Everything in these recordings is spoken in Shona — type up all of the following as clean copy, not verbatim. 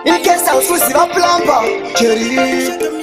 In case hausuziva plumber Jerry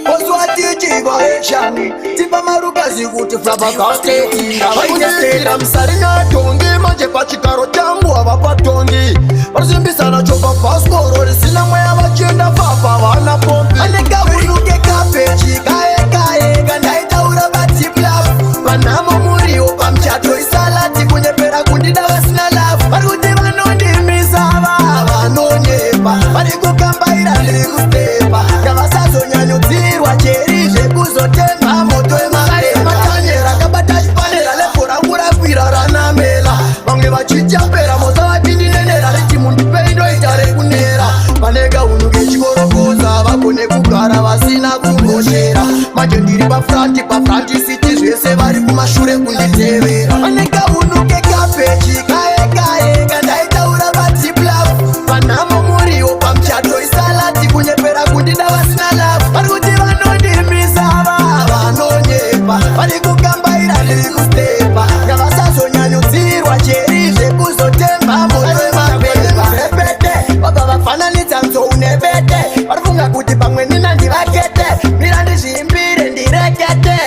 oswatichiva action tipa marukazi kuti flabbergasted ngavaitestera musarina tongi manje pachigaro changu havapatongi varisimbisana chopa bhasikoro risina mweya vachienda papa vana pombi anekaunuke kapechi kaye kaye kandaitaura vatiplaf vanhamo muriwo pamuchato isalati kunyepera kundida vasina love vari kuti vanondimisa va vanonyepa vari kukambaira ndiri kustepa ngavasazonyanyudzirwa cheri zvekuzotemba moto emamatanyera akabata chipanera level rangu rakwira ranamela vamwe vachichapera moza vachindinenera riti mundipei ndoita rekunera pane kahunhu kechikorokoza vagone kugara vasina kumboshera manje ndiri pafront pafront seat zvese vari kumashure kunditevera pane kahunhu kekapechi kaye kaye kandaitaura vatiplaf vanhamo muriwo pamuchato isalati kunyepera kundida vasina love vari kuti vanondimisa va vanonyepa vari kukambaira ndiri kustepa ngavasazonyanyudzirwa cheri zvekuzotemba moto emapepa repete vabva vafananidza nzou nebete varifunga kuti pamwe nina ndivakete mira ndizviimbire ndirekete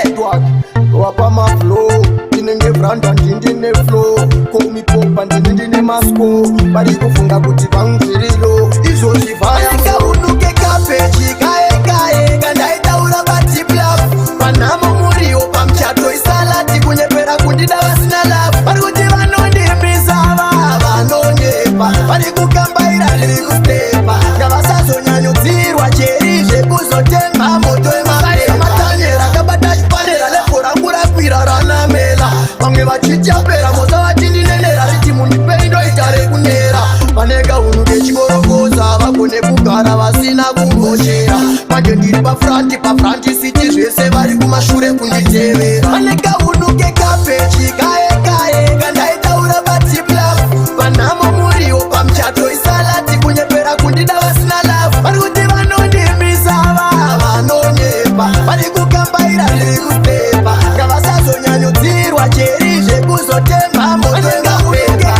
wapa maflow ndinenge branda ndindine flow komipopa ndini ndine masco vari kufunga kuti vangzvirilo izvozvi vayakaunuke kapechi kaye kaye kandaitaura vatiplaf vanhamo muriwo pamuchato isalati kunyepera kundida vasina love vari kuti vanondimisa va vanonyepa vari kukambaira ndiri kustepa ngavasazonyanyudzirwa cheri zvekuzotemba moto emamatanyera akabata chipanera level rangu rakwira ranamela vamwe vachichapera moza vachindinenera riti mundipei ndoita rekunera pane kahunhu kechikorokoza vagone kugara vasina kumboshera manje ndiri pafront pafront seat zvese vari kumashure kunditevera pane kahunhu kekapechi kaye kaye kandaitaura vatiplaf vanhamo muriwo pamuchato isalati kunyepera kundida vasina love vari kuti vanondimisa va vanonyepa vari kukambaira ndiri kustepa ngavasazonyanyudzirwa cheri zvekuzotemba moto emapepa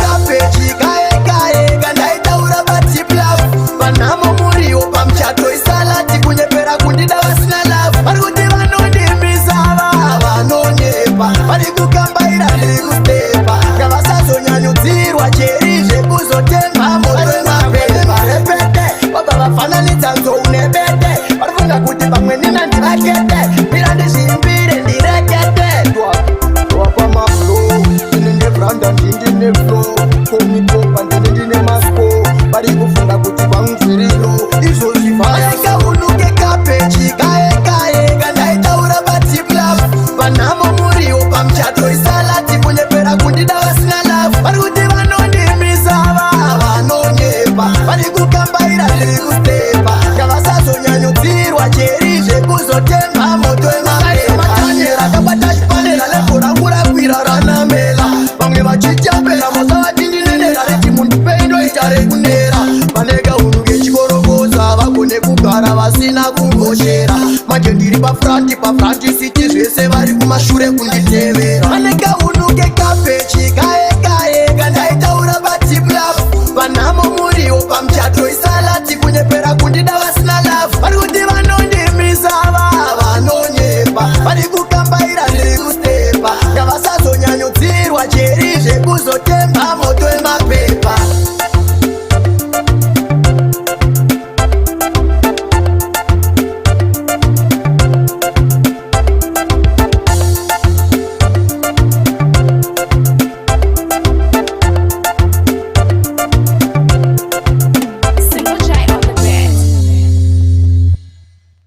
kaye kaye kandaitaura vatiplaf vanhamo muriwo pamuchato isalati kunyepera kundida vasina love vari kuti vanondimisa va vanonyepa vari kukambaira ndiri kustepa ngavasazonyanyudzirwa cheri zvekuzotemba moto emapepa repete vabva vafananidza nzou nebete varifunga kuti pamwe nina ndivakete mira ndizviimbire ndirekete wapa maflow ndinenge branda ndindine flow komipopa ndini ndine masco vari kufunga kuti vangzvirilo izvozvi vayakaunuke kapechi kaye kaye kandaitaura vatiplaf vanhamo muriwo pamuchato isalati kunyepera kundida vasina love vari kuti vanondimisa va vanonyepa vari kukambaira ndiri kustepa ngavasazonyanyudzirwa cheri zvekuzotemba moto emamatanyera akabata chipanera level rangu rakwira ranamela vamwe vachichapera moza vachindinenera riti mundipei ndoita rekunera pane kahunhu kechikorokoza vagone kugara vasina kumboshera manje ndiri pafront pafront seat zvese vari kumashure kunditevera pane kahunhu kekapechi kaye kaye kandaitaura vatiplaf vanhamo muriwo pamuchato isalati kunyepera kundida vasina